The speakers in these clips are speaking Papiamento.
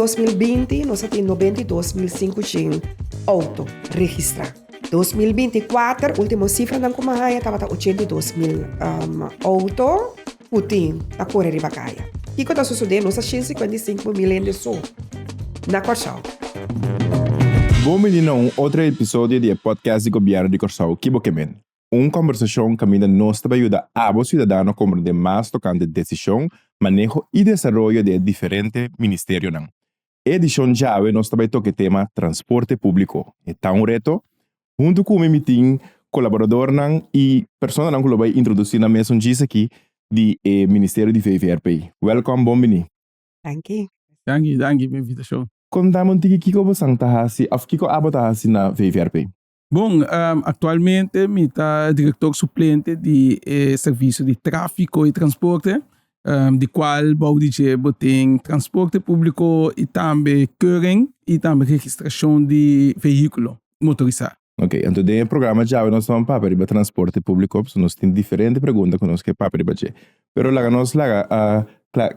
2020 nos a tin 92.500 outo registrá. 2024, último sifranan ku mi a haña tabata 82.000 outo ku tin ta kore riba kaya. Kiko ta sosodé? Nos ta 155.000 hende so na Kòrsou. Bon bini na un otro episodio di e podcast di Gobièrnu di Kòrsou, Ki Bo Ke Men? Un kòmbersashon kaminda nos ta bai yuda abo siudadano komprendé mas tokante desishon, maneho i desaroyo di e diferente ministerionan. E edishon djawe nos ta bai toka e tema transporte públiko. E ta un reto? Huntu ku mi mi tin kolaboradornan i personanan ku lo bai introdusí nan mes un djis aki di e ministerio di VVRP. Wèlkòm, bon bini. Danki. Danki, danki pa invitashon. Kontami un tiki kiko bosan ta hasi òf kiko abo ta hasi na VVRP? Bon, aktualmente mi ta direktor suplente di e servisio di tráfiko i transporte, di kual bou di dje bo tin transporte públiko i tambe keuring i tambe registrashon di vehíkulo motorisá. Ok, anto den e programa djawe nos ta papia riba transporte públiko, pasobra nos tin diferente pregunta ku nos ke papia riba dje. Pero laga nos laga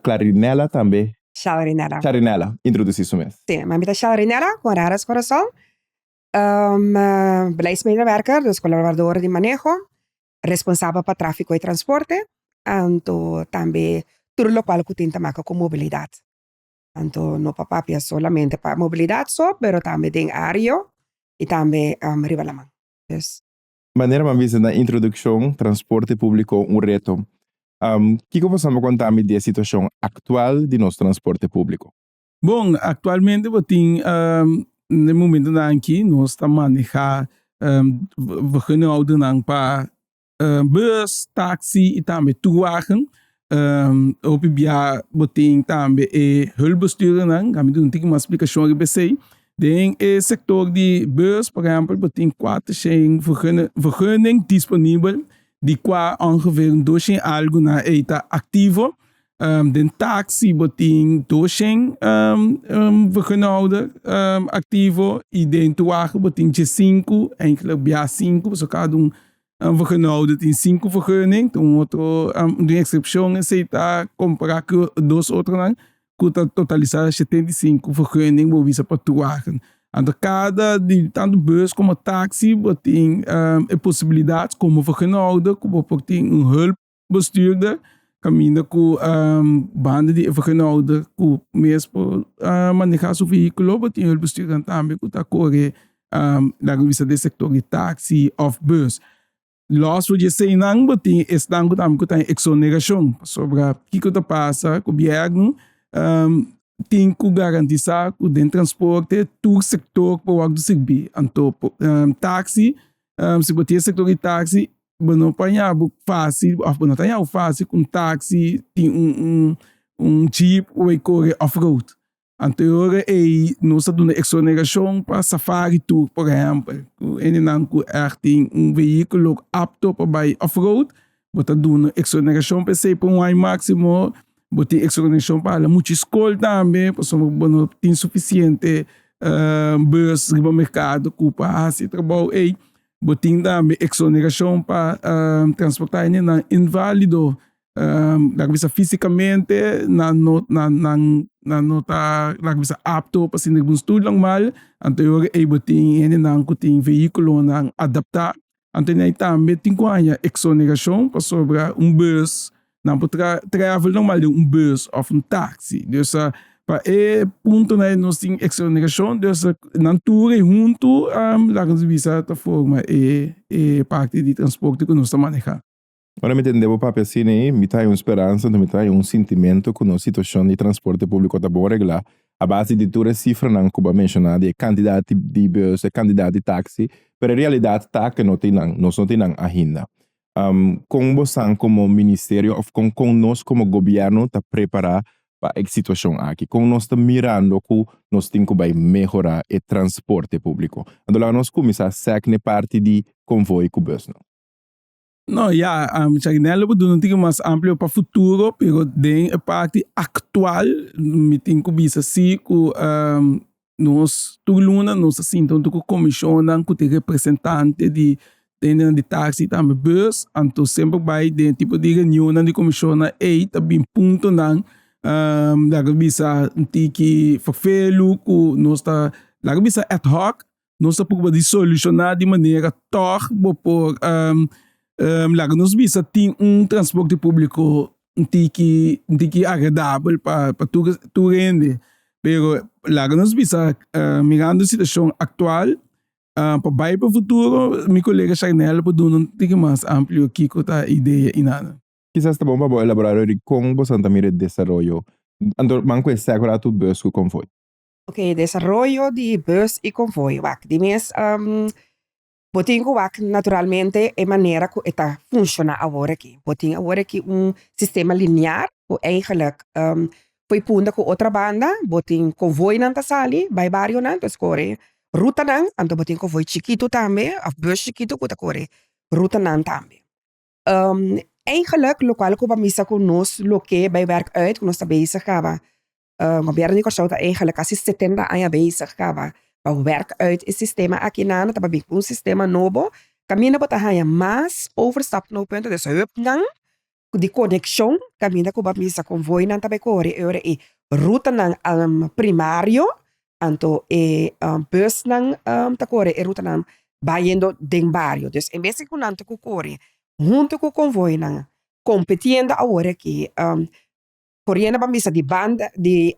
Clarinella tambe. Sharinella. Sharinella introdusí su mes. Sí, mi ta Sharinella, ku Raras Corazon. Beleidsmedewerker, dus colaborador di maneho, responsabel pa tráfiko i transporte, anto tambe tur lokual ku tin ta maka ku mobilidat. Anto no pa papia solamente pa mobilidat so, pero tambe den ario i tambe riba laman. Dus. Manera mi a bisa na introdukshon, transporte públiko un reto. Kiko bo sa por konta mi di e situashon aktual di nos transporte públiko? Bon, aktualmente bo tin na e momentonan aki nos ta maneha vergunningoudernan pa bus, taxi i tambe toerwagen. Hopi bia bo tin tambe e hulpbestuurdernan, mi duna un tiki mas splikashon riba esei. Den e sektor di bus por ehèmpel bo tin kuatershen vergunning disponibel di kua ongeveer un doshen algu nan ei ta aktivo. Den taxi bo tin doshen vergunhouder aktivo i den toewagen bo tin diesinku, eigenlijk bia sinku pasobra kada un vergunhouder tin sinku vergunning, ta un otro un eksepshon esei ta kompara ku dos otronan ku ta totalisa 75 vergunning bo bisa pa toewagen. Anto kada di tantu bus komo taxi bo tin e posibilidat komo vergunhouder ku bo por tin un hulp Bestuurder kaminda ku banda di e vergunhouder ku mes por maneha su vehíkulo bo tin hulpbestuurdernan tambe ku ta kore laga bisa den sektor di taksi òf bus. Lòs for di eseinan bo tin esnan ku tambe ku ta den eksonerashon pasobra kiko ta pasa gobièrnu tin ku garantisá ku den transporte tur sektor por wòrdu sirbi anto taksi si bo tin e sektor di taksi Bo no por haña bo fácil òf bo no ta haña bo fácil ku un taxi tin un un jeep ku bai kore off road. Anto e ora ei nos ta duna eksonerashon pa safari tour por ehèmpel. Ku hendenan ku ègt tin un vehíkulo apto pa bai off road bo ta duna eksonerashon pa esei pa un aña máksimo. Bo tin eksonerashon pa hala mucha skol tambe pasobra bo no tin sufisiente bus riba merkado ku pa hasi e trabou ei. Bo tin tambe eksonerashon pa transportá hendenan inválido, laga bisa físikamente nan no nan nan no ta laga bisa apto pa sinta riba un stul normal, anto e ora ei bo tin hendenan ku tin vehíkulonan adaptá, anto ei tambe tin ku haña eksonerashon pasobra un bus Nan por travel normal den un bus of un taxi. Dus pa e puntonan ei nos tin exoneracion. Dus nan tur ei huntu laga nos bisa ta forma e parti di transporte ku nos ta maneha. Ora mi tende bo papia asina ei, mi ta haña un speransa, mi ta haña un sintimento ku nos situashon di transporte públiko ta bon reglá a base di tur e sifranan ku bo a menshoná di e kantidat di bus, e kantidat di taxi, pero e realidat ta ku no tin nan, nos no tin nan ainda. Kon bosan komo ministerio òf kon kon nos komo gobièrnu ta prepará pa e situashon aki? Kon nos ta mirando ku nos tin ku bai mehorá e transporte públiko? Anto laga nos kuminsá sèk n'e parti di konvoi ku bùsnan. No, ya, Charinella bo duna un tiki mas amplio pa futuro, pero den e parti aktual mi tin ku bisa si ku Nos tur luna nos ta sinta huntu ku komishonnan ku tin representante di hendenan di taxi i tambe bus, anto semper bai den e tipo di reunionnan di komishonnan ei ta bin puntonan. Laga bisa un tiki ferfelu ku nos ta laga bisa ad hoc nos ta purba di solushoná di manera tòg bo por laga nos bisa tin un transporte públiko un tiki un tiki agradabel pa pa tur tur hende pero laga nos bisa mirando e situashon aktual pa bai pa futuro mi kolega Sharnel por duna un tiki mas amplio kiko ta e idea i nada. Kisas ta bon pa bo elaborá ròi di kon boso ta mira e desaroyo anto ban ku e sèkura tur bus ku konvoi. Ok, desaroyo di bus i konvoi wak di mes bo tin ku wak naturalmente e manera ku e ta funshoná awor aki. Bo tin awor aki un sistema linear ku eigenlijk fo'i punta ku otro banda bo tin konvoinan ta sali bai barionan ta skore rutanan anto bo tin konvoi chikitu tambe òf bus chikitu ku ta kore rutanan tambe. Eigenlijk lokual ku bo a misa ku nos loke bai wèrk uit ku nos ta bezig kaba gobièrnu di Kòrsou ta eigenlijk kasi setenta aña bezig kaba pa wèrk uit e sistema aki nan ta bin ku un sistema nobo kaminda bo ta haña mas overstapknooppunten dus hubnan di konekshon kaminda ku bo a misa konvoinan ta bai kore e ora ei rutanan primario Anto e busnan ta kore e rutanan bayendo den bario. Dus en bes di ku nan ta ku kore huntu ku konvoinan kompetiendo awor aki koriendo pa bisa di banda di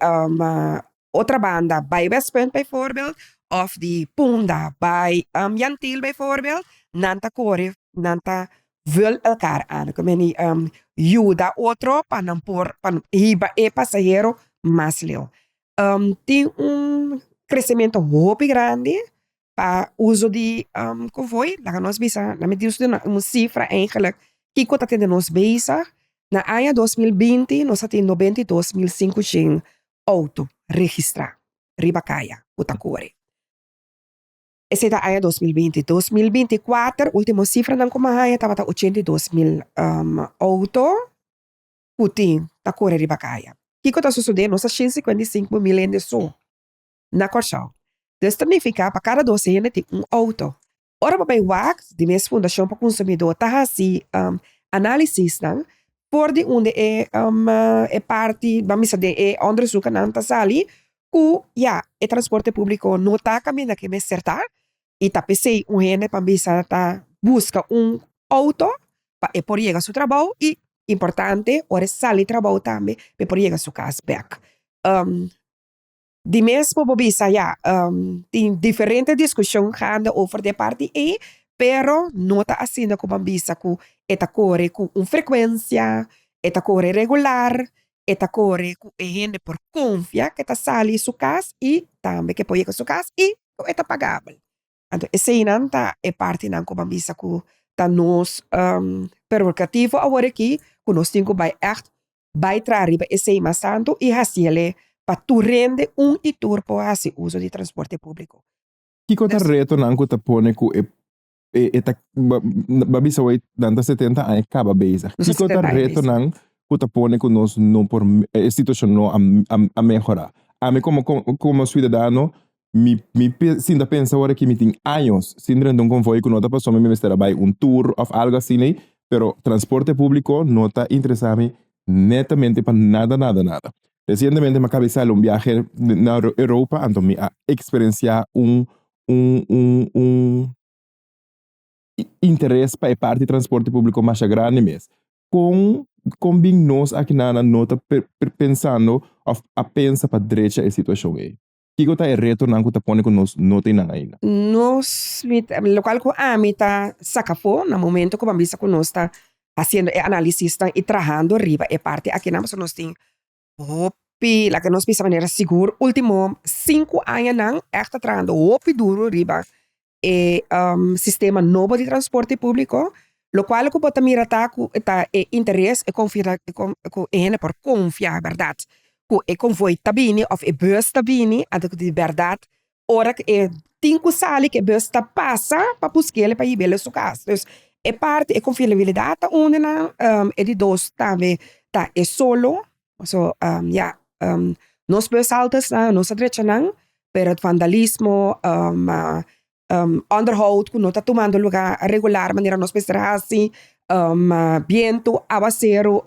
otra banda bai Westpunt bijvoorbeeld of di Punda bai Jan Thiel bijvoorbeeld nan ta kore nan ta vul elkaar aan. Ku meni yuda otro pa nan por pa hiba e pasahero mas leu. Tin un crecemento hopi grandi pa uso di convoy, laga nos bisa, na mi duna un cifra eigenlijk kico ta tene nos bezig, na aña 2020 nos a tin 92.500 auto registra riba caya cu ta core. Esey ta aña 2020. 2024 ultimo cifranan cu mi a haya tabata 82.000 auto. Ku tin ta kore riba kaya. Kiko ta sosodé? Nos ta 155 mil hende so na Kòrsou. Dus ta nifiká pa kada dos hende tin un outo. Ora bo bai wak, di mes Fundashon pa Konsumidó ta hasi análisisnan for di unda e e parti, ban bisa den e ònderzoekennan ta sali ku ya, e transporte públiko no ta kaminda ku e mester ta i ta p'esei un hende pa bisa ta buska un outo pa e por yega su trabou i importante ora e sali trabou tambe pa e por yega su kas bek. Di mes bo por bisa ya tin diferente diskushon gaande over di e parti ei pero no ta asina ku bo a bisa ku e ta kore ku un frekuensia, e ta kore regular, e ta kore ku e hende por konfia ku e ta sali su kas i tambe ku e por yega su kas i ku e ta pagabel. Anto eseinan ta e partinan ku bo a bisa ku ta nos prerogativo awor aki ku nos tin ku bai ègt bai traha riba esei mas tantu i hasiel pa tur hende un i tur por hasi uso di transporte públiko. Kiko ta retonan ku ta pone ku e e ta bo a bisa awor nan ta setenta aña kaba bezig. Kiko ta retonan ku ta pone ku nos no por e situashon no a mehorá? Ami komo komo suidadano Mi mi sinta pensa ora ki mi tin años sin drenta un konvoi ku no ta pasobra mi mester a bai un tour òf algu asina ei, pero transporte públiko no ta interesá mi netamente pa nada nada nada. Resientemente mi a kaba sali un biahe na Europa anto mi a eksperensiá un un un un interes pa e parti transporte públiko masha grandi mes. Kon kon bin nos akinana no ta pensando òf a pensa pa drecha e situashon ei? Kiko ta e retonan ku ta pone ku nos no tin nan ainda? Nos, mi ta, lokual ku ami ta saka afó na momento ku bo a bisa ku nos ta hasiendo e análisisnan i trahando riba e parti akinan pasobra nos tin hopi, laga nos bisa manera sigur último sinku añanan ègt ta trahando hopi duru riba e sistema nobo di transporte públiko, lokual ku bo ta mira ta ku ta e interes, e konfia ku e hende por konfia bèrdat ku e konvoi ta bini òf e bùs ta bini, anto ku di bèrdat ora ku e tin ku sali ku e bùs ta pasa pa busk'el pa hib'el na su kas. Dus e parti e konfiabilidat ta un di nan, e di dos tambe ta e solo, so ya nos bùshaltesnan nos a drecha nan pero het vandalismo, onderhoud ku no ta tumando luga regular manera nos mester hasi, bientu, awaseru.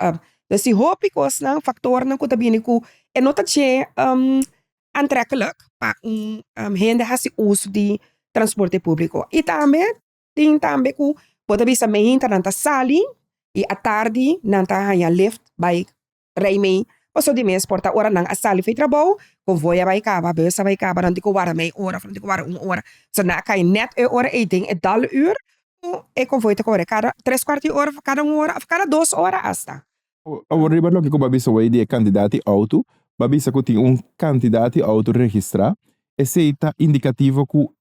Dus tin hopi kosnan, faktornan ku ta bini ku e no ta dje aantrekkelijk pa un hende hasi uso di transporte públiko. I tambe tin tambe ku bo ta bisa meinta nan ta sali i atardi nan ta haña lift bai rei mei pasobra di mes por ta ora nan a sali for e trabou konvoi a bai kaba, bus a bai kaba, nan tin ku warda mei ora of nan tin ku warda un ora. So nan a kai nèt e ora ei den e dal ur ku e konvoi ta kore kada tres kuarto di ora of kada un ora of kada dos ora asta. Awor riba loke ku bo a bisa awor di e kantidat di outo, bo a bisa ku tin un kantidat di outo registrá, esei ta indikativo ku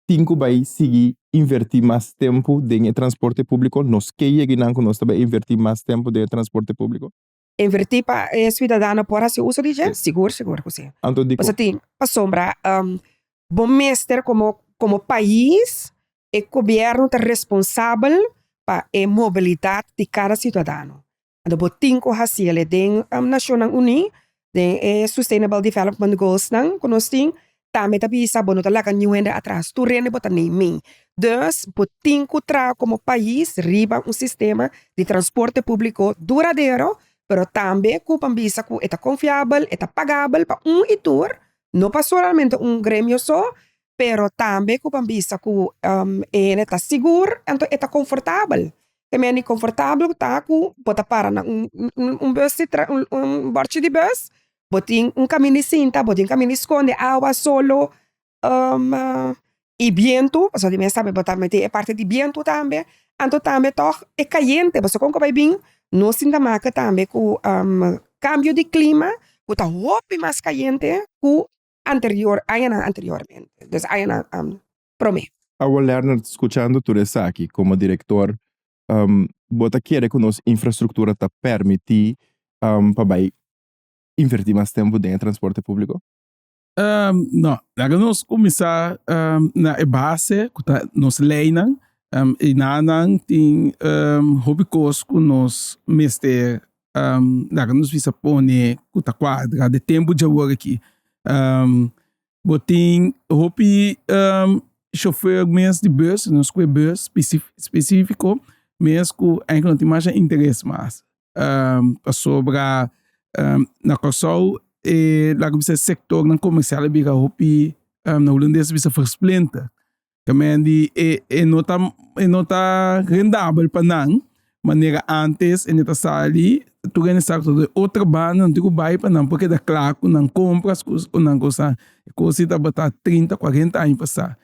tin ku bai sigui invertí mas tempu den e transporte públiko? Nos ke yega einan ku nos ta bai invertí mas tempu den e transporte públiko? Invertí pa e suidadano por hasi uso di dje? Sigur, sigur ku si. Anto dikon? Pasobra tin, pasobra bo mester komo komo pais e gobièrnu ta responsabel pa e mobilidat di kada siudadano. Anto bo tin ku hasi el den Nashonnan Uní, den e Sustainable Development Goals nan ku nos tin, tambe ta bisa bo no ta laga niun hende atras, tur hende bo ta neim'é. Dus bo tin ku traha komo pais riba un sistema di transporte públiko duradero, pero tambe ku pan bisa ku e ta konfiabel, e ta pagabel pa un i tur, no pa solamente un gremio so, pero tambe ku pan bisa ku e hende ta sigur anto e ta konfortabel. Te meni konfortabel ku ta ku bo ta para na un un bus di un bòrchi di bus, bo tin un kaminda di sinta, bo tin kaminda di skonde awa, solo i bientu, pasobra di mes tambe bo ta mete e parti di bientu tambe, anto tambe tòg e kayente, pasobra kon ku bai bin nos tin ta maka tambe ku kambio di klima ku ta hopi mas kayente ku anterior añanan anteriormente, dus añanan promé. Awor Lerner, skuchando tur esaki komo direktor, bo ta kere ku nos infrastruktura ta permití pa bai invertí mas tempu den e transporte públiko? No, laga nos kuminsá na e base ku ta nos leinan. I nan tin hopi kos ku nos mester laga nos bisa pone ku ta kuadra den tempu djawor aki. Bo tin hopi chauffeur mes di bus, nos ku e bus specifico mes ku eigenlijk no tin masha interes mas. Pasobra na Kòrsou e laga bisa e sektornan komersial a bira hopi na hulandes ta bisa versplinter. Kamendi e e no ta e no ta rendabel pa nan manera antes e ta sali tur hende sa ku otro banda nan tin ku bai pa nan por keda kla ku nan kompras ku nan kosnan. E kos si tabata trinta kuarenta aña pasá.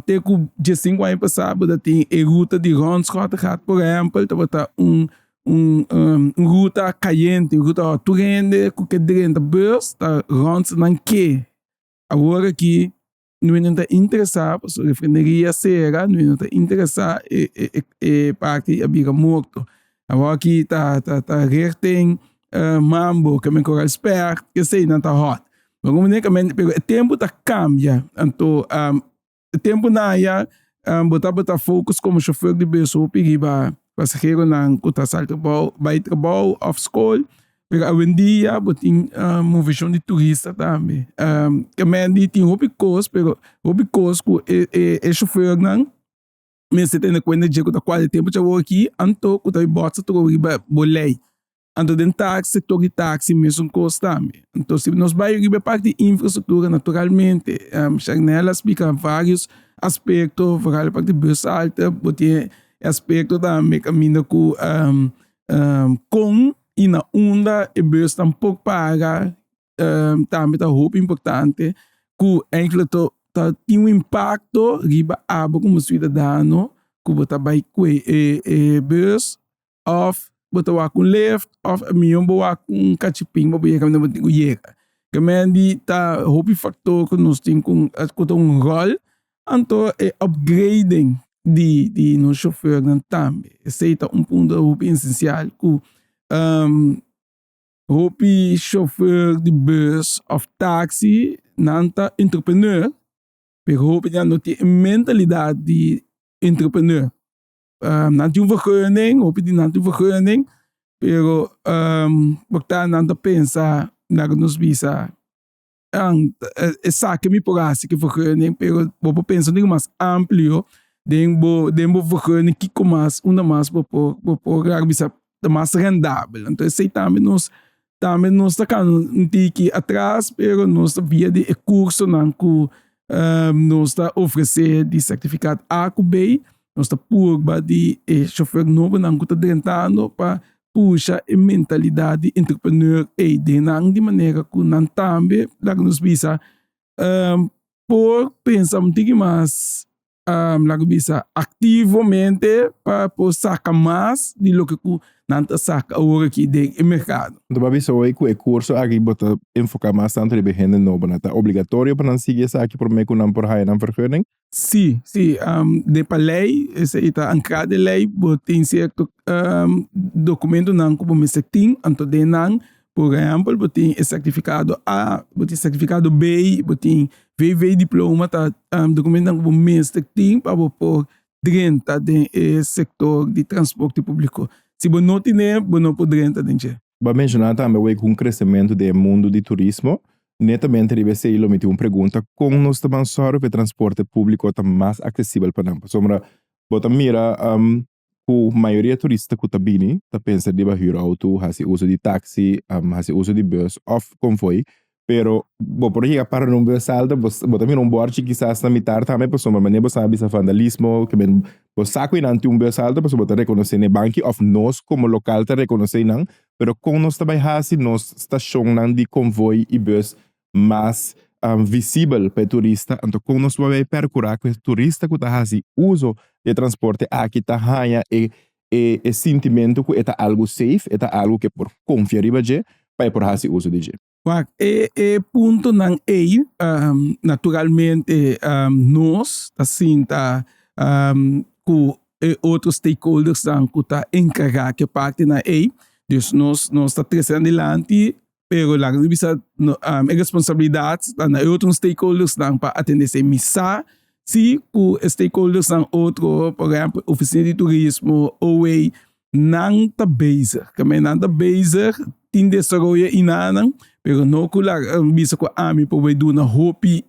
Te ku diesinku aña pasá bo ta tin e ruta di Rondschottergat por ehèmpel tabata un un ruta kayente un ruta tur hende ku ke drenta bus ta rònt nan ke. Awor aki No hende no ta interesá pasobra refineria sera, no hende no ta interesá e e e parti a bira morto. Awor aki ta ta ta richting Mambo, ke men Koral Spèrt, esei nan ta hòt. Pero e tempu ta kambia, anto e tempunan aya bo tabata focus komo shofùr di bus hopi riba pasaheronan ku ta sali trabou bai trabou òf skol. Pero awendia bo tin moveshon di turista tambe. Kemendi tin hopi kos pero hopi kos ku e e shofùrnan mester tene kuenta dje ku ta kual e tempu dje aki anto ku ta bòtsa tur riba bo lei. Anto den taksi sektor di taksi mesun kos tambe. Anto si nos bai riba e parti di infrastruktura naturalmente Sharnel a splika varios aspekto foral e parti di bus halte bo tin e aspekto tambe kaminda ku Kon i na unda e busnan por para tambe ta hopi importante ku enkele ta tin un impakto riba abo komo siudadano ku bo ta bai kue e bus òf bo ta wak un lift òf mihó bo wak un kachipin pa bo yega kaminda bo tin ku yega. Kemendi ta hopi faktor ku nos tin ku ta un ròl Anto e upgrading di di nos chauffeurnan tambe esey ta un punto hopi esencial cu hopi chauffeur di bus of taxi nan ta entrepreneur pero hopi nan no tin e mentalidad di entrepreneur nan tin un vergunning hopi di nan tin un vergunning pero por ta nan ta pensa laga nos bisa. Esaki mi por hasi ku e vergunning pero bo por pensa un ding mas amplio den bo den bo vergunning kiko mas unda mas bo por bo por bisa. ta mas rendabel. Anto esei tambe nos tambe nos ta kanda un tiki atras pero nos ta via di e kursonan ku nos ta ofresé di sertifikat A ku B nos ta purba di e shofèr nobonan ku ta drentando pa pusha e mentalidat di entrepreneur ei den nan di manera ku nan tambe laga nos bisa por pensa un tiki mas laga bisa aktivamente pa por saka mas di loke ku nan ta saka awor aki den e merkado. Bo ta bisa hoy ku e kurso aki bo ta enfoká mas tantu riba e hende nobo nan. Ta obligatorio pa nan sigui esaki promé ku nan por haya nan vergunning? Sí, sí. Den pa lei, esei ta ankrá den lei, bo tin sierto dokumentonan ku bo mester tin, anto den nan por ehèmpel bo tin e sertifikado A, bo tin sertifikado B, bo tin VV diploma ta dokumentonan ku bo mester tin pa bo por drenta den e sektor di transporte públiko. Si bo no tine, bo no por drenta den dje. Bo a menshoná tambe awor ku un kresementu den e mundu di turismo. Netamente riba esei lo mi tin un pregunta, kon nos ta ban sòru pa e transporte públiko ta mas aksesibel pa nan? Pasobra bo ta mira ku mayoria turista ku ta bini ta pensa riba hür outo, hasi uso di taksi, hasi uso di bus òf konvoi, pero bo por yega para na un bus alto, bo bo ta mira un bòrchi kisas na mitar tambe pasobra manera bo sa bisa vandalismo, ke men bo sa ku einan tin un bus alto pasobra bo ta rekonosé na e banki òf nos komo lokal ta rekonosé einan, pero kon nos ta bai hasi nos stashonnan di konvoi i bus mas visibel pa e turista, anto kon nos por bai perkurá ku e turista ku ta hasi uso di e transporte aki ta haña e e sintimentu ku e ta algu safe, e ta algu ku e por konfia riba dje pa e por hasi uso di dje. Wak, e e puntonan ei naturalmente nos ta sinta ku e otro stakeholdersnan ku ta enkargá ku e partinan ei, dus nos nos ta trese nan dilanti Pero laga mi bisa e responsabilidad ta na e otro stakeholdersnan pa atende esei. Mi sa si ku e stakeholdersnan otro, por ehempel Oficina di Turismo, OA, nan ta bezig. Keme nan ta bezig, tin desaroyo inanan, pero no ku laga bisa ku ami por bai duna hopi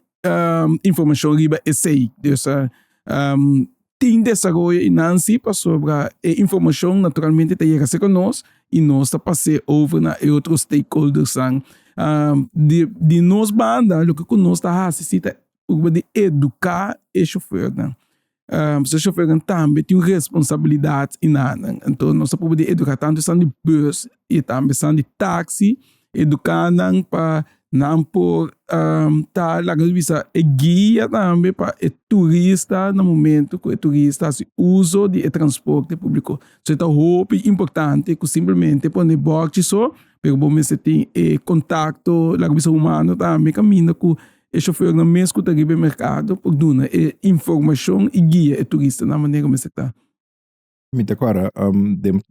informashon riba esei. Dus tin desaroyo i nan si pasobra e informashon naturalmente ta yega serka nos i nos ta pas'é over na e otro stakeholdersnan. Di di nos banda loke ku nos ta hasi si ta purba di eduká e shofèrnan. Pasobra e shofèrnan tambe tin un responsabilidat i nan. Anto nos ta purba di eduká tantu esnan di bùs i tambe esnan di taksi, eduká nan pa Nan por ta laga nos bisa e guia tambe pa e turista na momento ku e turista hasi uso di e transporte públiko. So e ta hopi importante ku simplemente pone bòrchi so, pero bo mester tin e kontakto laga bisa humano tambe kaminda ku e shofèrnan mes ku ta riba e merkado por duna e informashon i guia e turista na manera mester ta. Mi ta kòrda den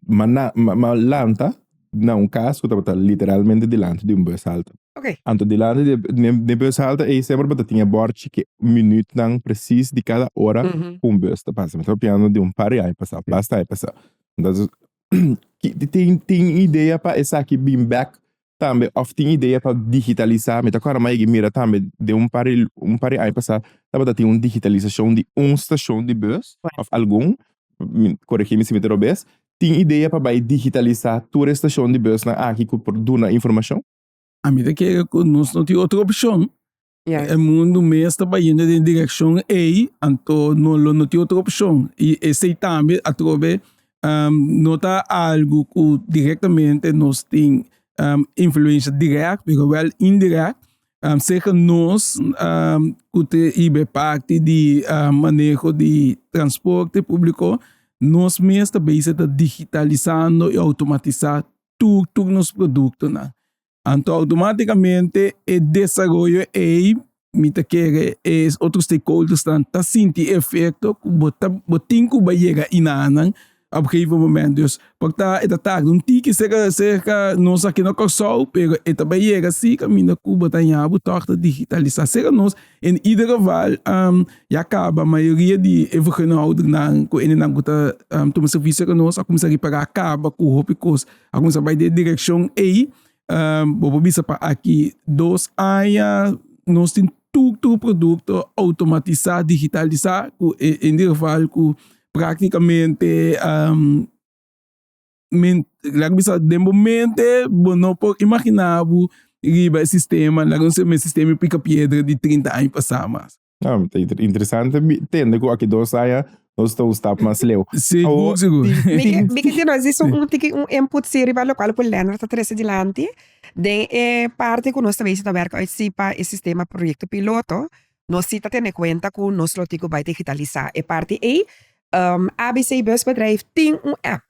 ma na ma lanta na un kas ku tabata literalmente dilanti di un bus halta. Anto dilanti di e bus halta ei semper bo ta tin e bòrchi ku minütnan presis di kada ora ku un bus ta pasa. Mi ta papiando di un par di aña pasá, basta aña pasá. Entonces tin tin idea pa esaki bin bèk tambe of tin idea pa digitalisa, mi ta kòrda mi a yega mira tambe den un par di un par di aña pasá tabata tin un digitalisashon di un stashon di bus of algun, koregi mi si mi ta robes, tin idea pa bai digitalisa tur e stashon di busnan aki ku por duna informashon? Ami ta kere ku nos no tin otro opshon. E mundu mes ta bayendo den direkshon ei, anto no lo no tin otro opshon. I esei tambe atrobe no ta algu ku direktamente nos tin influensha dirèkt, pero wèl indirèkt. Serka nos ku ta hiba e parti di maneho di transporte públiko, nos mes ta bezig ta digitalisando i outomatisá tur tur nos produktonan. Anto automaticamente e desaroyo ey mi ta kere e otro stakeholdersnan ta sinti e efecto cu bo ta bo tin cu bai yega inanan op gegeven moment. Dus por ta e ta tarda un tiki cerca cerca nos aki na Corsou pero e ta bai yega si caminda cu bo ta haña bo tog ta digitalisa. Cerca nos en ieder geval ya caba mayoria di e vergunninghoudernan cu hendenan cu ta tuma servicio cerca nos a cuminsa ripara caba cu hopi cos. A kuminsá bai den direkshon ei, bo por bisa pa aki dos aña nos tin tur tur produkto outomatisá, digitalisá ku en ieder geval ku práktikamente. Men, laga bisa den bo mente bo no por imagina bo riba e sistema, laga nos e sistema di pica piedra di 30 aña pasá mas. No, ta interesante tende ku aki dos aña nos ta un stap mas leu. Sigur, sigur. Mi ke duna djis un tiki un input si riba lokual ku Lennart ta trese dilanti. Den e parti ku nos ta besi ta wèrk uit si pa e sistema proyekto piloto, nos si ta tene kuenta ku nos lo tin ku bai digitalisá e parti ei. ABC Busbedrijf tin un app.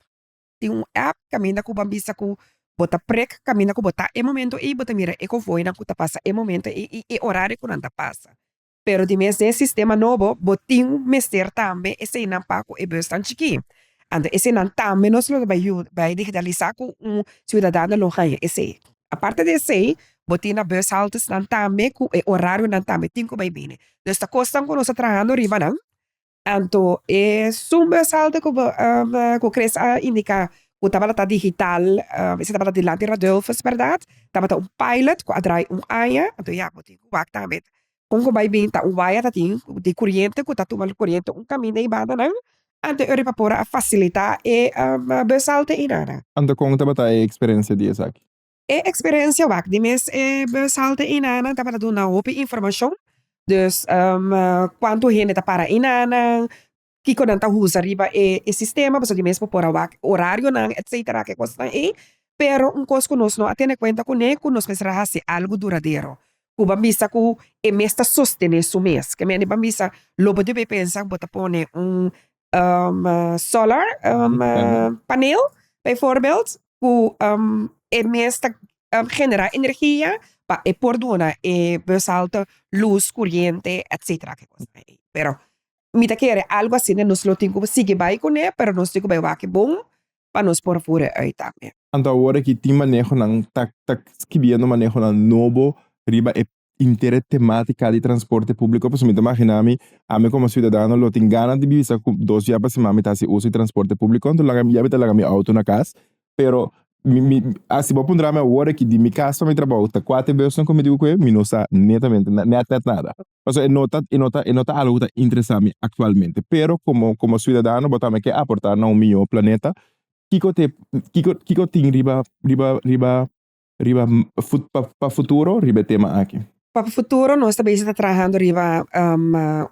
Tin un app kaminda ku bo a bisa ku bo ta prek kaminda ku bo ta e momento ei bo ta mira e konvoinan ku ta pasa e momento ei i e orario ku nan ta pasa. Pero di mes den e sistema nobo bo tin mester tambe eseinan pa ku e busnan chikí. Anto eseinan tambe nos lo bai yuda bai digitalisá ku un siudadano lo haña esei. Aparte di esei bo tin na bushaltesnan tambe ku e orarionan tambe tin ku bai bini. Dus ta kosnan ku nos ta trahando riba nan. Anto e sunbushalte ku bo ku Chris a indiká ku tabata ta digital, esei tabata dilanti Radulphus bèrdat, tabata un pilot ku a drai un aña, anto ya bo tin ku wak tambe kon ku bai bin ta un waya ta tin di kuriente ku ta tuma kuriente un kaminda ei bandanan, anto e ora por a fasilitá e bushalte einan. Anto kon tabata e eksperensia di esaki? E eksperensia wak di mes e bushalte einanan tabata duna hopi informashon, dus kuantu hende ta para einanan, kiko nan ta usa riba e sistema, pasobra di mes bo por a wak orarionan etcetera ke kosnan ei, pero un kos ku nos no a tene kuenta kuné ku nos mester a hasi algu duradero, ku bo a bisa ku e mes ta sostené su mes, ke mende bo a bisa lo bo debe pensa bo ta pone un solar panel bijvoorbeeld ku e mes ta generá energia pa e por duna e bushalte lus, kuriente etcetera ke kosnan ei. Pero mi ta kere algu asina nos lo tin ku sigui bai kuné pero nos tin ku bai wak bon pa nos por voer uit tambe. Anto awor aki tin manehonan ta ta skibiendo manehonan nobo riba e henter e tematica di transporte publico pasobra mi ta imagina mi ami como ciudadano lo tin gana di bisa cu dos bia pa siman mi ta haci uso di transporte publico anto laga ya mi ta laga mi auto na cas pero mi mi si bo puntra mi awor aki di mi cas pa mi trabao ta cua ta e busnan cu mi dico cu e mi no sa netamente net net nada pasobra e no ta e no ta e no ta algo cu ta interesa mi actualmente pero como como ciudadano bo tambe ke aporta na un miyo planeta kico ta e kico kico tin riba riba riba riba pa futuro riba e tema aki? Pa futuro nos ta bezig ta trahando riba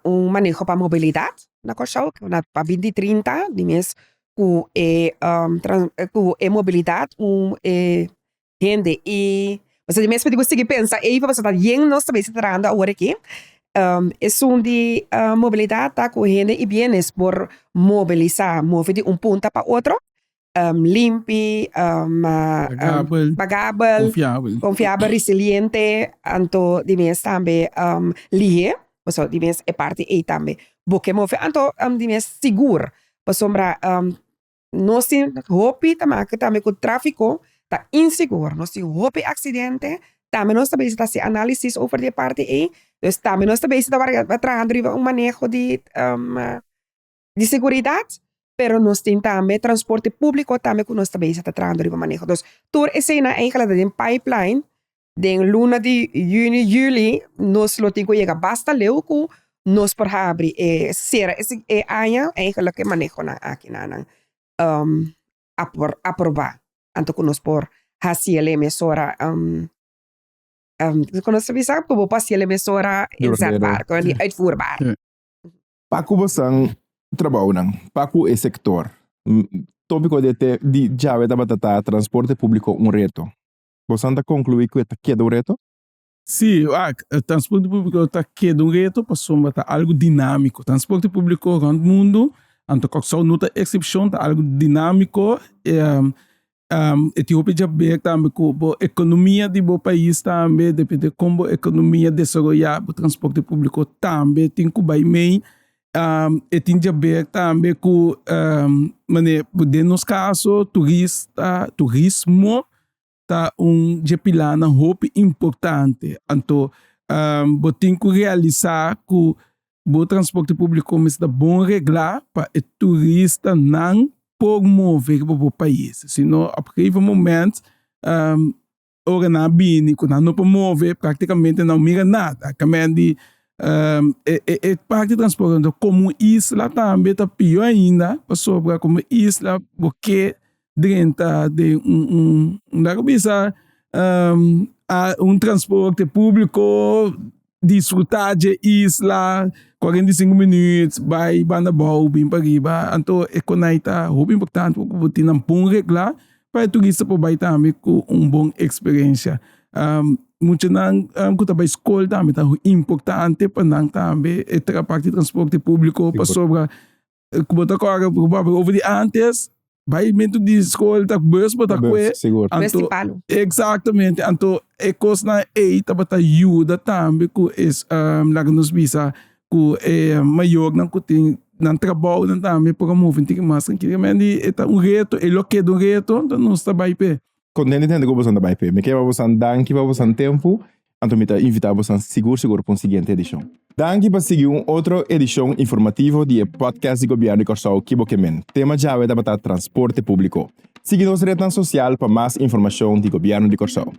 un maneho pa mobilidat na Kòrsou pa binti trinta di mes ku e ku e mobilidat un e hende i pasobra di mes mi tin ku sigui pensa ei pasobra ta yen nos ta bezig ta trahando awor aki esun di mobilidat ta ku hende i bienes por mobilisá move di un punta pa otro limpi, pagabel, konfiabel, resiliente, anto di mes tambe lihe, pasobra di mes e parti ei tambe bo ke move, anto di mes sigur, pasobra nos tin hopi ta maka tambe ku trafiko ta insigur, nos tin hopi aksidente, tambe nos ta bezig ta hasi analisis over di e parti ei, dus tambe nos ta bezig ta trahando riba un maneho di di seguridat, pero nos tin tambe transporte públiko tambe ku nos ta bezig ta trahando riba maneho. Dus tur eseinan eigentlik ta den pipeline, den luna di yüni, yüli nos lo tin ku yega basta leu ku nos por habri e sera e aña eigentlik e manehonan aki nan aprobá, anto ku nos por hasi el e mesora ku nos ta bisa ku bo por hasi el e mesora inzetbaar, uitvoerbaar. Pa ku bosan trabounan? Pa ku e sektor? Tópiko di e te di djawe tabata ta transporte públiko un reto. Bosan ta konkluí ku e ta keda un reto? Sí, wak, transporte públiko ta keda un reto pasobra ta algu dinámiko. Transporte públiko rònt mundu, anto Kòrsou no ta eksepshon, ta algu dinámiko. E tin hopi djaber tambe ku bo ekonomia di bo pais tambe, depende kon bo ekonomia desaroyá, bo transporte públiko tambe tin ku bai mei. E tin djaber tambe ku manera den nos kaso turista, turismo ta un dje pilanan hopi importante. Anto bo tin ku realisá ku Bo transporte públiko mester ta bon reglá pa e turistanan por move riba bo pais. Si no, op gegeven moment ora nan a bini ku nan no por move praktikamente nan no mira nada. Kamen di e parti di transporte anto komo isla tambe ta pió ainda pasobra komo isla bo ke. drenta den un un laga bisa un transporte públiko disfrutá dje isla 45 minuut bai banda abou bin pariba anto e konai ta hopi importante pasobra bo tin nan bon reglá pa e turista por bai tambe ku un bon eksperensia. Muchanan ku ta bai skol tambe ta importante pa nan tambe e parti di transporte públiko pasobra ku bo ta kòrda ku bo over di antes baimentu di skol ta bus bo ta kue anto eksaktamente anto e kosnan ei tabata yuda tambe ku e laga nos bisa ku e mayornan ku tin nan trabounan tambe por a move un tiki mas trankil e ta un reto e lo keda un reto anto nos ta bai p'e. Kontent di tende ku boso ta bai p'e. Mi ke pa boso danki pa boso tempu, anto mi ta invitá boso sigur sigur pa un siguiente edishon. Danki pa sigui un otro edishon informativo di e podcast di Gobièrnu di Kòrsou Ki Bo Ke Men. Tema djawe tabata transporte públiko. Sigui nos retnan sosial pa mas informashon di Gobièrnu di Kòrsou.